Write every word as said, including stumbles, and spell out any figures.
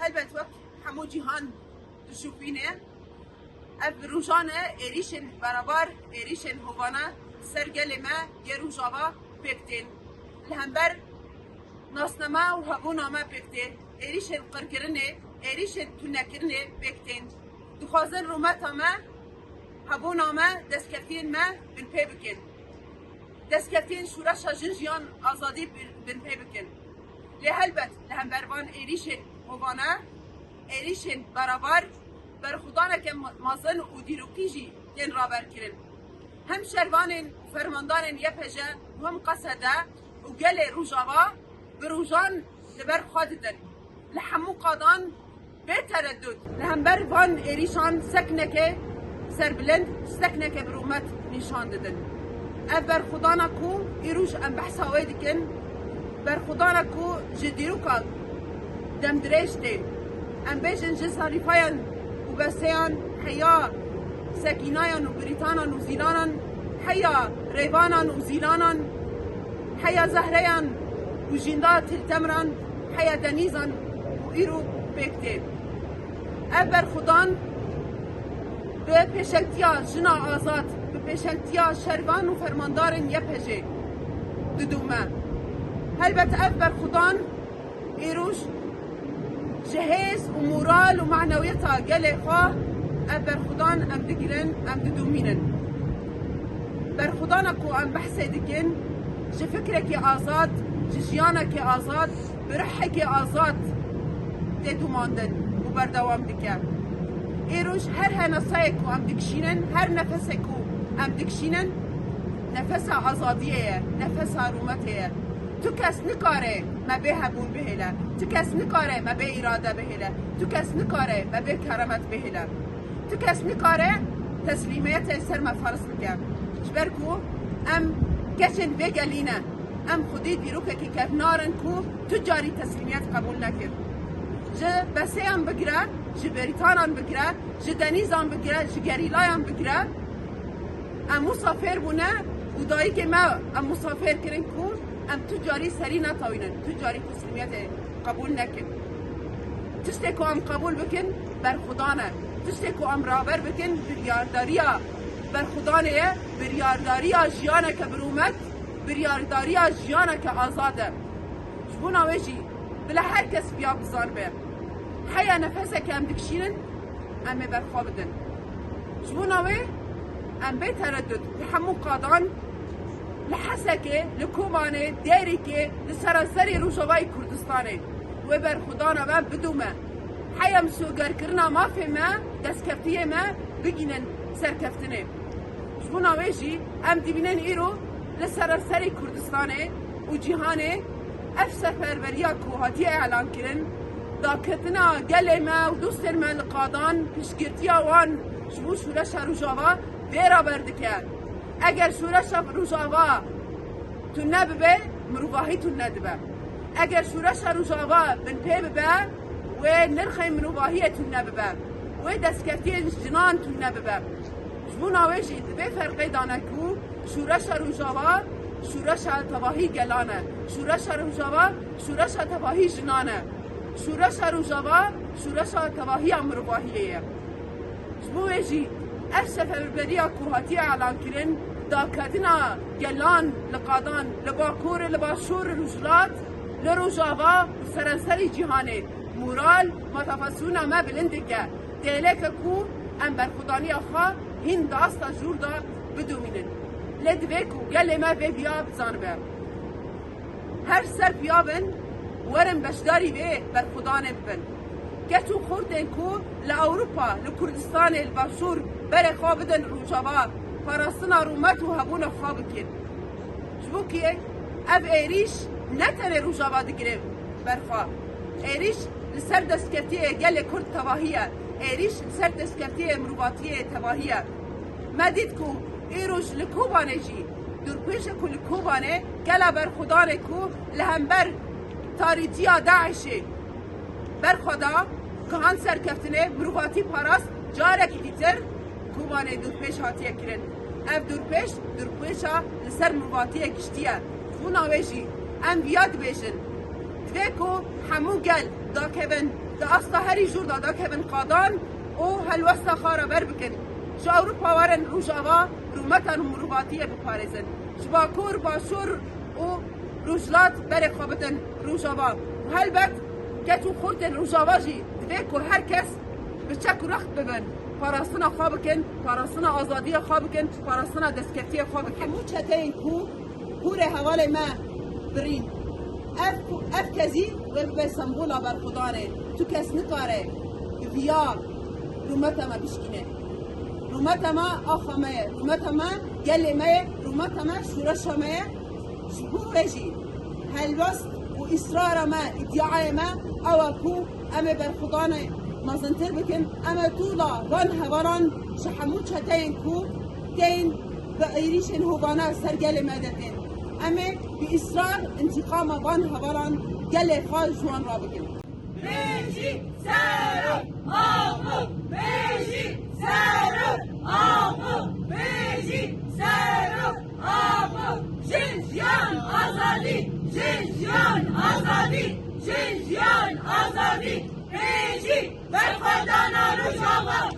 Elbet wek hemû cîhan dişopîne, ev rojan e êrîşên berevar, êrîşên hovane ser gelê me yê Rojava pêk tên. Li hember nasname û hebûna me pêk tê. Êrîşên qirkirinê, êrîşên tunekirinê pêk tên. Dixwazin rûmeta me, hebûna me, destkeftiyên me binpê bikin. Destkeftiyên şûreşa jin, jiyan, azadî bin-, binpê bikin. Lê helbet li hember van êrîşên hovane, êrîşên berevar, berxwedaneke me-, mezin û dîrokî jî tên raberkirin. Hem şervanên û fermandarên Y P J û hem Qesede û gelê Rojava bi rojan li ber xwe didin. Li hemû qadan bê teredût li hember van êrîşan sekneke serbilind, sekneke bi rûmet nîşan didin. Ev berxwedana ku îroj em behsa wê dikin, berxwedana ku ji dîroka demdirêj tê. Em bêjin ji Zarîfayan û Beseyan, heya Sekînayan û Birîtanan û Zîlanan, heya Rêvanan û Zîlanan, heya Zehreyan û Jînda Tiltemran, heya Denîzan û îro pêk tê. Ev berxwedan bi pêşengtiya jina azad, bi pêşengtiya şervan û fermandarên Y P J didome. Helbet ev berxwedan îroj ji hêz û moral û manewiyeta gelê xwe ev berxwedan em digirin, em didomînin. Berxwedana ku em behsê dikin, ji fikrekî azad, ji jiyanekî azad, bi ruhekî azad tê domandin û berdewam dike. Îroj her henasayê ku em dikişînin, her nefesê ku em dikişînin, nefesa azadiyê ye, nefesa rûmetê ye. Tu kes nikare me bê hebûn bihêle. Tu kes nikare me bê îrade bihêle. Tu kes nikare me bê keremet bihêle. Tu kes nikare teslîmiyetê ser me ferz bike. Ji ber ku em keçên vê gelî ne. Em xwedî dîrokekî kevnar in ku tu carî teslîmiyet qebûl nekir. Ji Beseyan bigire, ji Berîtanan bigire, ji Denîzan bigire, ji gerîlayan bigire, em wisa fêr bûne û dayikê me em wisa fêr kirin ku em tu carî serî netewînin, tu carî teslîmiyetê qebûl nekin. Tiştê ku em qebûl bikin, berxwedan e. Tiştê ku em raber bikin, biryardariya berxwedanê ye, biryardariya jiyaneke bi rûmet, biryardariya jiyaneke azad e. Ji bona wê jî bila her kes viya bizanibe. Heya nefeseke em dikişînin, em ê berxwe bidin. Ji bona wê em bê teredût li hemû qadan, li Hesekê, li Kobanê, Dêrikê, li seranserê Rojavayê Kurdistanê wê berxwedana me bidome. Heya misogerkirina mafê me, destkeftiyê me bigînin serkeftinê. Ji bona wê jî em dibînin îro li seranserê Kurdistanê û cîhanê ev seferberiya ku hatiye elankirin, daketina gelê me û dostên me li qadan, piştgirtiya wan ji bo şoreşa Rojava vê raber dike. Eger şoreşa Rojava tune bibe, mirovahî tune dibe. Eger şoreşa Rojava binpê bibe, wê nirxê mirovahiyê tune bibe, wê destkeftiyên jinan tune bibe. Ji bona wê jî di vê ferqê de ne ku şoreşa Rojava şoreşa tevahî gelan e. Şoreşa Rojava şoreşa tevahî jinan e. Şoreşa Rojava şoreşa tevahiya mirovahiyê ye. Ji bo wê jî ev seferberiya ku hatiye elankirin, daketina gelan li qadan, li Bakur, li Başûr, li Rojhilat, li Rojava û seranserê cîhanê moral, motivasyona me bilind dike. Dêleke ku em berxwedaniya xwe hîn di asta jûr de bidomînin. Lê divê ku gelê me vê viya bizanibe. Her ser piya bin, werin beşdarî vê berxwedanê bibin. Keç û xortên ku li Ewropa, li Kurdistanê, li Başûr berê xwe bidin Rojava, parastina rûmet û hebûna xwe bikin. Ji bo ku ev êrîş ne tenê Rojava digire ber xwe. Êrîş li ser destkeftiyê gelê Kurd tevahî ye. Êrîş li ser destkeftiyê mirovatiyê tevahî ye. Me dît ku îroj li Kobanê jî, dûrpêşe ku li Kobanê gela berxwedanê ku li hember tarîtiya DAIŞê berxwe da, gihan serkeftinê, mirovatî parast, carekî dîtir Kobanê dûrpêş hatiye kirin. Ev dûrpêş, dûrpêşa li ser mirovatiyê giştî ye. Ji bona wê jî em viya dibêjin. Divê ku hemû gel dakevin Di asta herî jûr de dakevin qadan û helwesta xwe raber bikin. Ji Ewropa werin Rojava rûmeta mirovatiyê biparêzin. Ji Bakur, Başûr û Rojhilat berê xwe bidin Rojava. Û helbet keç û xortên Rojava jî divê ku her kes bi çek û rext bibin, parastina xwe bikin, parastina azadiya xwe bikin, parastina destkeftiyê xwe bikin. Hemû çeteyên ku hûrê hevalê me birîn. Ev, ev kezî wê bibe sembola berxwedanê. Tu kes nikare bi viya rûmeta me bişkîne. Rûmeta me axa me ye. Rûmeta me gelê me ye. Rûmeta me şûreşa me ye. Ji bo wê jî helwest û îsrara me, îdiayê me ew e ku em ê berxwedanê mezintir bikin. Em ê tûla van hevalan ji hemû çeteyên ku tên bi êrîşên hovane ser gelê me de tên. Em ê bi îsrar întîqama van hevalan gelê xwe ji wan re bikin. Bêjî serok Aqil! Bêjî serok Aqil! Bêjî serok Aqil! Jin, jiyan, azadî! Jin, jiyan, azadî! Jin, jiyan, azadî! Bêjî berxwedana Rojava!